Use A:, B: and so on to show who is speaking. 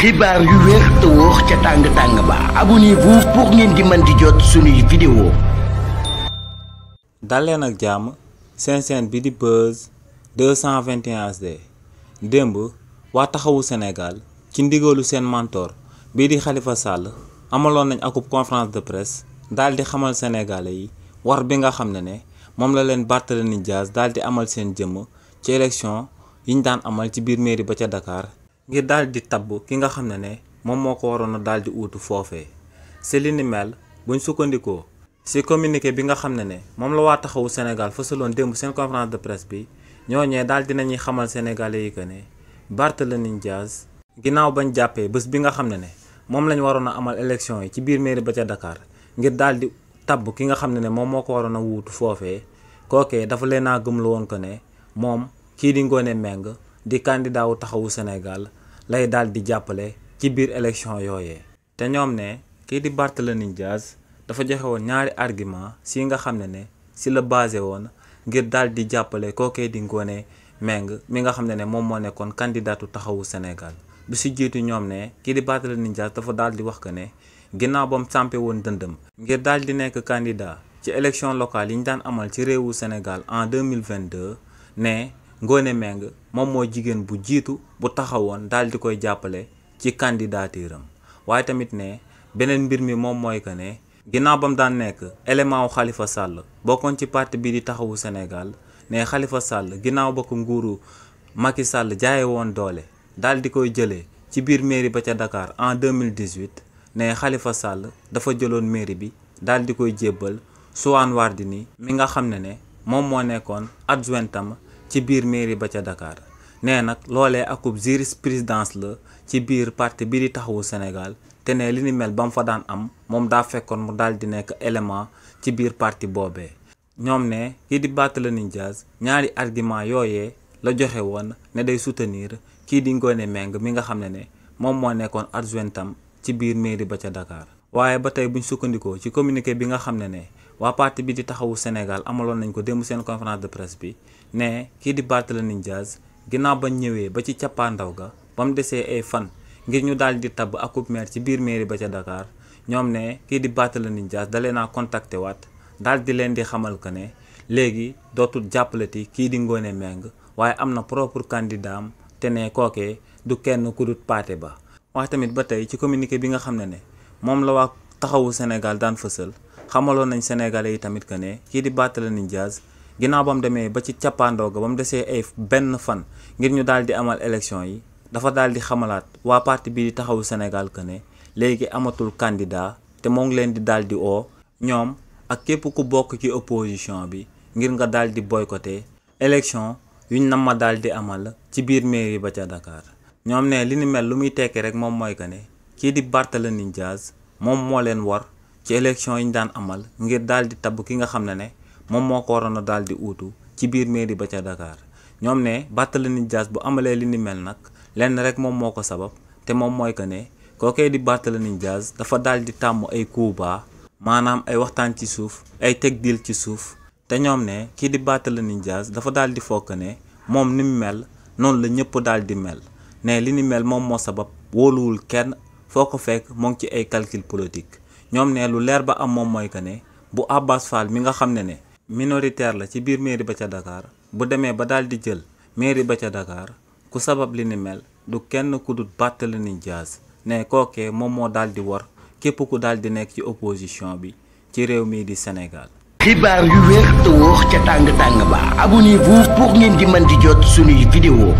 A: xibaar yu wér te wóor ca tàng-tàng ba abonnez-vous pour ngeen di mën di jot suñuy vidéo.
B: dal leen ak jàmm seen chaîne bi di Buzz 221 HD démb waa taxawu Sénégal ci ndigalu seen mentor bii di Khalifa Sall amaloon nañ akub conférence de presse daal di xamal sénégalais yi war bi nga xam ne moom la leen Barthélémy Dias daal di amal seen jëmm ci élection yiñ daan amal ci biir mairie ba ca Dakar ngir daal di tabb ki nga xam ne moom moo ko waroon a daal di uutu foofee. si li ni mel buñ sukkandikoo si communiqué bi nga xam ne moom la waa taxawu Sénégal fësaloon démb seen conférence de presse bi ñooñee daal dinañuy xamal sénégalais yi que ne Barthélémy Dias ginnaaw bañ jàppee bés bi nga xam ne moom lañ waroon a amal élection yi ci biir mairie ba ca Dakar ngir daal di tabb ki nga xam ne moom moo ko waroon a wuutu foofee kookee dafa leen a gëmlu woon que ne moom kii di Ngoné Meng di candidat wu taxawu Sénégal lay daal di jàppale ci biir élection yooyee. te ñoom ne kii di Barthélémy Dias dafa joxe woon ñaari argument si nga xam ne si la basé woon ngir daal di jàppale kookee di Ngoné Meng mi nga xam ne moom moo nekkoon candidatu taxawu Sénégal. bu si jiitu ñoom ne kii di Barthélémy Dias dafa daal di wax que ne ginnaaw ba mu sàmpe woon dëndëm ngir daal di nekk candidat ci élection locale yi ñu daan amal ci réewu Sénégal en 2022 ne Ngoné Meng moom mooy jigéen bu jiitu bu taxawoon daal di koy jàppale ci candidature am waaye tamit ne beneen mbir mi moom mooy que ne ginnaaw ba mu daan nekk élément wu Khalifa Sall bokkoon ci parti bi di taxawu Sénégal ne Khalifa Sall ginnaaw ba ko nguuru Macky Sall jaaye woon doole daal di koy jëlee ci biir mairie ba ca Dakar en 2018 ne Khalifa Sall dafa jëloon mairie bi daal di koy jébbal Soham El Wardini mi nga xam ne moom moo nekkoon adjointam ci biir mairie ba ca Dakar nee nag loolee akub jurisprudence la ci biir parti bi di taxawu Sénégal te ne li ni mel ba mu fa daan am moom daa fekkoon mu daal di nekk élément ci biir parti boobee. ñoom ne kii di Barthélémy Dias ñaari argument yooyee la joxe woon ne day soutenir kii di Ngoné Meng mi nga xam ne moom moo nekkoon adjointam ci biir mairie ba ca Dakar. waaye ba tey buñ sukkandikoo ci communiqué bi nga xam ne waa parti bi di taxawu Sénégal amaloon nañ ko démb seen conférence de presse bi ne kii di Barthélémy Dias ginnaaw bañ ñëwee ba ci cappaandaw ga ba mu desee ay fan ngir ñu daal di tabb akub maire ci biir mairie ba ca Dakar ñoom ne kii di Barthélémy Dias da leen a contacté waat daal di leen di xamal que ne léegi dootul jàppalati kii di Ngoné Meng waaye am na propre candidat am te ne kookee du kenn ku dut Pathé Ba. waaye tamit ba tey ci communiqué bi nga xam ne moom la waa taxawu Sénégal daan fësal xamaloon nañ sénégalais yi tamit que ne kii di Barthélémy Dias ginnaaw ba mu demee ba ci cappaandoo ga ba mu desee ay benn fan ngir ñu daal di amal élection yi dafa daal di xamalaat waa parti bi di taxawu Sénégal que ne léegi amatul candidat te moo ngi leen di daal di oo ñoom ak képp ku bokk ci opposition bi ngir nga daal di boycotter élection yuñ nam ma daal di amal ci biir mairie ba ca Dakar. ñoom ne li ni mel lu muy tekki rek moom mooy que ne kii di Barthélémy Dias moom moo leen war ci élection yi ñu daan amal ngir daal di tabb ki nga xam ne moom moo ko waroon a daal di uutu ci biir mairie ba ca Dakar. ñoom ne Barthélémy Dias bu amalee li ni mel nag lenn rek moom moo ko sabab te moom mooy que ne kookee di Barthélémy Dias dafa daal di tàmm ay coups bas maanaam ay waxtaan ci suuf ay teg dil ci suuf te ñoom ne kii di Barthélémy Dias dafa daal di fokk ne moom ni mu mel noonu la ñëpp daal di mel ne li ni mel moom moo sabab wóoluwul kenn foo ko fekk moo ngi ci ay calcul politique. ñoom ne lu leer ba am moom mooy que ne bu Abass Fall mi nga xam ne minoritaire la ci biir mairie ba ca Dakar bu demee ba daal di jël mairie ba ca Dakar ku sabab li ni mel du kenn ku dul Barthélémy Dias ne kookee moom moo daal di war képp ku daal di nekk ci opposition bi ci réew mii di Sénégal.
A: xibaar yu wér te wóor ca tàng-tàng ba abonnez-vous pour ngeen di mën di jot suñuy vidéo.